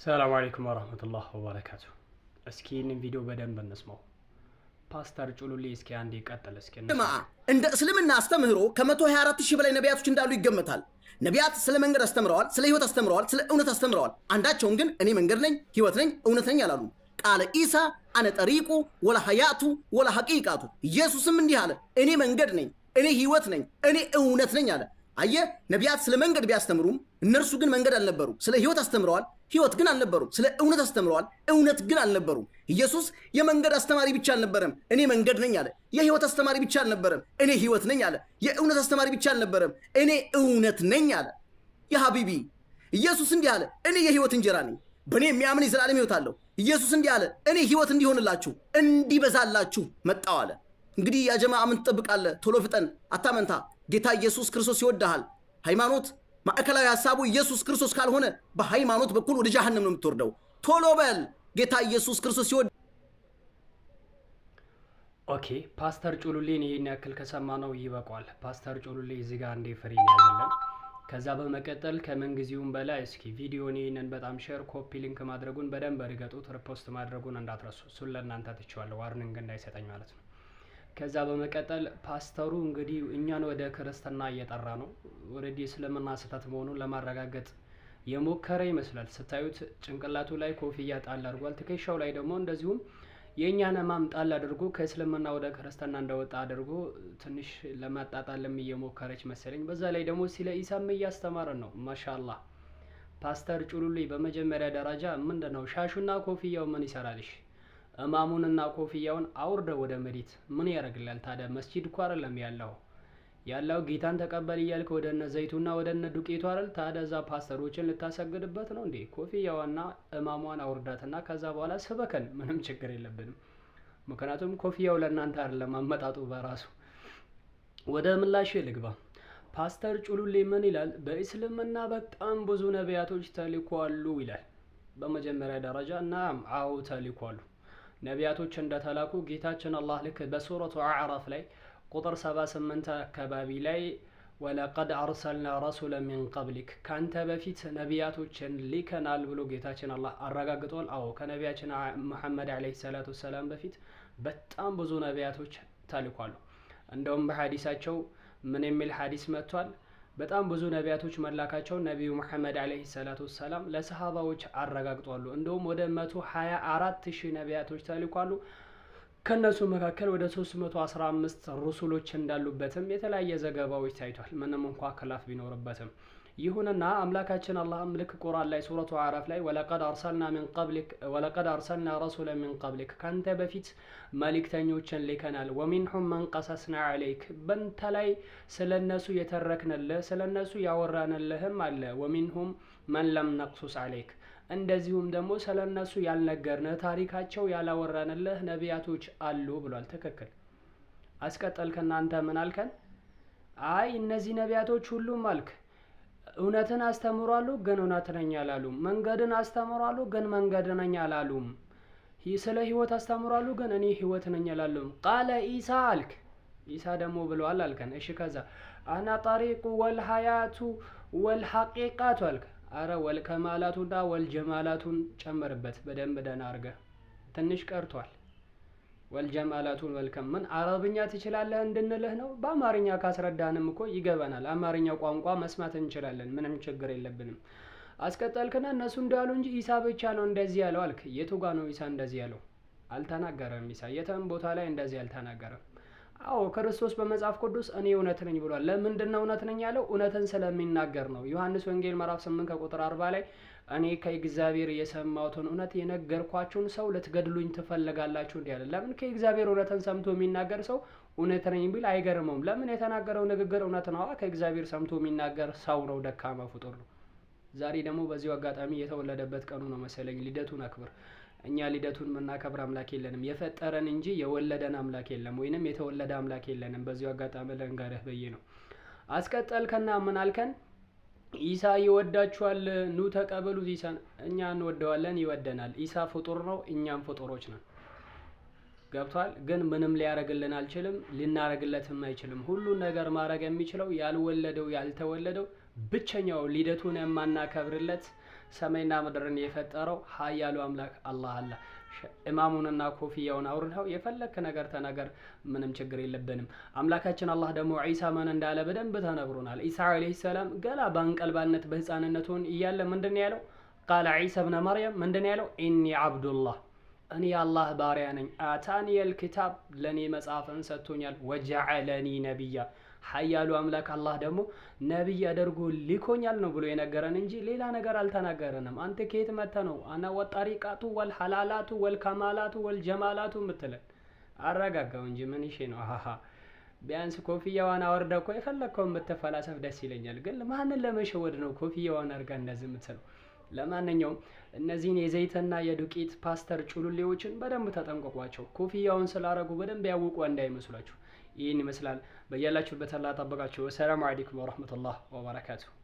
ሰላም አለይኩም ወራህመቱላህ ወበረካቱ። እስኪ ይህንን ቪዲዮ በደንብ እንስማው። ፓስተር ጩሉሌ እስኪ አንዴ ቀጥል እስኪ። ጀማዓ፣ እንደ እስልምና አስተምህሮ ከ124 ሺህ በላይ ነቢያቶች እንዳሉ ይገመታል። ነቢያት ስለ መንገድ አስተምረዋል፣ ስለ ህይወት አስተምረዋል፣ ስለ እውነት አስተምረዋል። አንዳቸውም ግን እኔ መንገድ ነኝ፣ ህይወት ነኝ፣ እውነት ነኝ አላሉም። ቃለ ኢሳ አነ ጠሪቁ ወላ ሀያቱ ወላ ሐቂቃቱ። ኢየሱስም እንዲህ አለ፣ እኔ መንገድ ነኝ፣ እኔ ህይወት ነኝ፣ እኔ እውነት ነኝ አለ። አየህ፣ ነቢያት ስለ መንገድ ቢያስተምሩም እነርሱ ግን መንገድ አልነበሩም። ስለ ህይወት አስተምረዋል፣ ህይወት ግን አልነበሩም። ስለ እውነት አስተምረዋል፣ እውነት ግን አልነበሩም። ኢየሱስ የመንገድ አስተማሪ ብቻ አልነበረም፣ እኔ መንገድ ነኝ አለ። የህይወት አስተማሪ ብቻ አልነበረም፣ እኔ ህይወት ነኝ አለ። የእውነት አስተማሪ ብቻ አልነበረም፣ እኔ እውነት ነኝ አለ። ያ ሀቢቢ፣ ኢየሱስ እንዲህ አለ፣ እኔ የህይወት እንጀራ ነኝ፣ በእኔ የሚያምን የዘላለም ህይወት አለው። ኢየሱስ እንዲህ አለ፣ እኔ ህይወት እንዲሆንላችሁ እንዲበዛላችሁ መጣሁ አለ። እንግዲህ ያ ጀማዓ፣ ምን ትጠብቃለህ? ቶሎ ፍጠን፣ አታመንታ። ጌታ ኢየሱስ ክርስቶስ ይወድሃል። ሃይማኖት ማዕከላዊ ሀሳቡ ኢየሱስ ክርስቶስ ካልሆነ በሃይማኖት በኩል ወደ ጀሃነም ነው የምትወርደው። ቶሎ በል፣ ጌታ ኢየሱስ ክርስቶስ ይወድ Okay፣ ፓስተር ጩሉሌን ይህን ያክል ከሰማነው ይበቋል። ፓስተር ጩሉሌ እዚህ ጋር አንዴ ፍሬን ያዝልን። ከዛ በመቀጠል ከምንጊዜውም በላይ እስኪ ቪዲዮን ይህንን በጣም share፣ copy link ማድረጉን በደንብ እርገጡት፣ repost ማድረጉን እንዳትረሱ። እሱን ለእናንተ ትቼዋለሁ፣ warning እንዳይሰጠኝ ማለት ነው። ከዛ በመቀጠል ፓስተሩ እንግዲህ እኛን ወደ ክርስትና እየጠራ ነው። Already እስልምና ስህተት መሆኑን ለማረጋገጥ የሞከረ ይመስላል። ስታዩት ጭንቅላቱ ላይ ኮፍያ ጣል አድርጓል። ትከሻው ላይ ደግሞ እንደዚሁም የእኛን እማም ጣል አድርጎ ከእስልምና ወደ ክርስትና እንደወጣ አድርጎ ትንሽ ለማጣጣልም እየሞከረች መሰለኝ። በዛ ላይ ደግሞ ስለ ኢሳም እያስተማረን ነው። ማሻአላህ። ፓስተር ጩሉሌ፣ በመጀመሪያ ደረጃ ምንድን ነው ሻሹና ኮፍያው ምን ይሰራልሽ? እማሙንና ኮፍያውን አውርደ ወደ መሬት ምን ያደርግላል ታዲያ? መስጂድ እኮ አይደለም ያለው፣ ጌታን ተቀበል እያልክ ወደ እነ ዘይቱና ወደ እነ ዱቄቱ አይደል? ታዲያ እዛ ፓስተሮችን ልታሰግድበት ነው እንዴ? ኮፍያዋና እማሟን አውርዳትና ከዛ በኋላ ስበከን፣ ምንም ችግር የለብንም። ምክንያቱም ኮፍያው ለእናንተ አይደለም አመጣጡ በራሱ። ወደ ምላሽ ልግባ። ፓስተር ጩሉሌ ምን ይላል? በእስልምና በጣም ብዙ ነቢያቶች ተልኳሉ ይላል። በመጀመሪያ ደረጃ ናም፣ አዎ ተልኳሉ። ነቢያቶች እንደተላኩ ጌታችን አላህ ልክ በሱረቱ አዕራፍ ላይ ቁጥር 78 አካባቢ ላይ ወለቀድ አርሰልና ረሱለ ሚን ቀብሊክ፣ ካንተ በፊት ነቢያቶችን ልከናል ብሎ ጌታችን አላህ አረጋግጧል። አዎ፣ ከነቢያችን መሐመድ ዓለይሂ ሰላቱ ወሰላም በፊት በጣም ብዙ ነቢያቶች ተልኳሉ። እንደውም በሐዲሳቸው ምን የሚል ሐዲስ መጥቷል? በጣም ብዙ ነቢያቶች መላካቸውን ነቢዩ መሐመድ ዓለይሂ ሰላቱ ወሰላም ለሰሃባዎች አረጋግጧሉ። እንደውም ወደ 124,000 ነቢያቶች ተልኳሉ። ከእነሱ መካከል ወደ 315 ሩሱሎች እንዳሉበትም የተለያየ ዘገባዎች ታይቷል። ምንም እንኳ ክላፍ ቢኖርበትም። ይሁንና አምላካችን አላህም ልክ ቁርአን ላይ ሱረቱ አዕራፍ ላይ ወለቀድ አርሰልና ረሱለ ሚን ቀብሊክ፣ ካንተ በፊት መልእክተኞችን ልከናል። ወሚንሁም መን ቀሰስና ዐለይክ፣ በንተ ላይ ስለ እነሱ የተረክንልህ፣ ስለ እነሱ ያወራንልህም አለ። ወሚንሁም መን ለም ነቅሱስ ዐለይክ፣ እንደዚሁም ደግሞ ስለ እነሱ ያልነገርንህ፣ ታሪካቸው ያላወራንልህ ነቢያቶች አሉ ብሏል። ትክክል። አስቀጠልክና አንተ ምን አልከን? አይ፣ እነዚህ ነቢያቶች ሁሉም አልክ እውነትን አስተምሯሉ፣ ግን እውነት ነኝ አላሉም። መንገድን አስተምሯሉ፣ ግን መንገድ ነኝ አላሉም። ስለ ህይወት አስተምሯሉ፣ ግን እኔ ህይወት ነኝ አላሉም። ቃለ ኢሳ አልክ። ኢሳ ደግሞ ብለዋል አልከን። እሺ፣ ከዛ አና ጠሪቁ ወልሀያቱ ወልሐቂቃቱ አልክ። አረ ወልከማላቱና ወልጀማላቱን ጨምርበት በደንብ ደህና አድርገህ፣ ትንሽ ቀርቷል። ወልጀማላቱን ወልከም ምን አረብኛ ትችላለህ እንድንልህ ነው? በአማርኛ ካስረዳንም እኮ ይገባናል። አማርኛ ቋንቋ መስማት እንችላለን። ምንም ችግር የለብንም። አስቀጠልክና እነሱ እንዳሉ እንጂ ኢሳ ብቻ ነው እንደዚህ ያለው አልክ። የቱ ጋ ነው ኢሳ እንደዚህ ያለው? አልተናገረም። ኢሳ የትም ቦታ ላይ እንደዚህ አልተናገረም። አዎ፣ ክርስቶስ በመጽሐፍ ቅዱስ እኔ እውነት ነኝ ብሏል። ለምንድን ነው እውነት ነኝ ያለው? እውነትን ስለሚናገር ነው። ዮሐንስ ወንጌል ምዕራፍ 8 ከቁጥር 40 ላይ እኔ ከእግዚአብሔር የሰማሁትን እውነት የነገርኳችሁን ሰው ልትገድሉኝ ትፈልጋላችሁ እንዲህ አለ። ለምን? ከእግዚአብሔር እውነትን ሰምቶ የሚናገር ሰው እውነት ነኝ ቢል አይገርመውም። ለምን? የተናገረው ንግግር እውነት ነዋ። ከእግዚአብሔር ሰምቶ የሚናገር ሰው ነው፣ ደካማ ፍጡር ነው። ዛሬ ደግሞ በዚሁ አጋጣሚ የተወለደበት ቀኑ ነው መሰለኝ። ልደቱን አክብር። እኛ ልደቱን የምናከብር አምላክ የለንም። የፈጠረን እንጂ የወለደን አምላክ የለም፣ ወይንም የተወለደ አምላክ የለንም። በዚሁ አጋጣሚ ልንገርህ ብዬ ነው። አስቀጠልከና ምን አልከን? ኢሳ ይወዳችኋል፣ ኑ ተቀበሉት ኢሳን። እኛ እንወደዋለን፣ ይወደናል። ኢሳ ፍጡር ነው፣ እኛም ፍጡሮች ነን። ገብቷል። ግን ምንም ሊያረግልን አልችልም፣ ልናረግለትም አይችልም። ሁሉን ነገር ማድረግ የሚችለው ያልወለደው ያልተወለደው ብቸኛው ልደቱን የማናከብርለት ሰማይና ምድርን የፈጠረው ሀያሉ አምላክ አላህ አለ። እማሙንና ኮፍያውን አውርደው የፈለክ ነገር ተናገር፣ ምንም ችግር የለብንም። አምላካችን አላህ ደግሞ ዒሳ ማን እንዳለ በደንብ ተነግሮናል። ዒሳ ዓለይሂ ሰላም ገና በአንቀልባነት በህፃንነቱን እያለ ምንድን ነው ያለው? ቃለ ዒሳ ብነ መርየም ምንድን ነው ያለው? ኢኒ ዓብዱላህ፣ እኔ የአላህ ባሪያ ነኝ። አታኒ ልኪታብ፣ ለእኔ መጽሐፍን ሰጥቶኛል። ወጀዐለኒ ነቢያ፣ ሀያሉ አምላክ አላህ ደግሞ ነቢይ አድርጎ ልኮኛል ነው ብሎ የነገረን እንጂ ሌላ ነገር አልተናገረንም። አንተ ከየት መጥተህ ነው አና ወጠሪቃቱ ወልሐላላቱ ወልከማላቱ ወልጀማላቱ የምትለን? አረጋጋው እንጂ ምን ይሼ ነው? አሃ ቢያንስ ኮፍያዋን አወርደ እኮ የፈለግከውን ብትፈላሰፍ ደስ ይለኛል። ግን ማንን ለመሸወድ ነው ኮፍያዋን አድርጋ እንደዚህ የምትለው? ለማንኛውም እነዚህን የዘይትና የዱቄት ፓስተር ጩሉሌዎችን በደንብ ተጠንቀቋቸው። ኮፍያውን ስላረጉ በደንብ ያውቁ እንዳይመስሏችሁ። ይህን ይመስላል። በያላችሁበት አላህ ጠበቃችሁ። ወሰላሙ አለይኩም ወረህመቱላህ ወበረካቱ።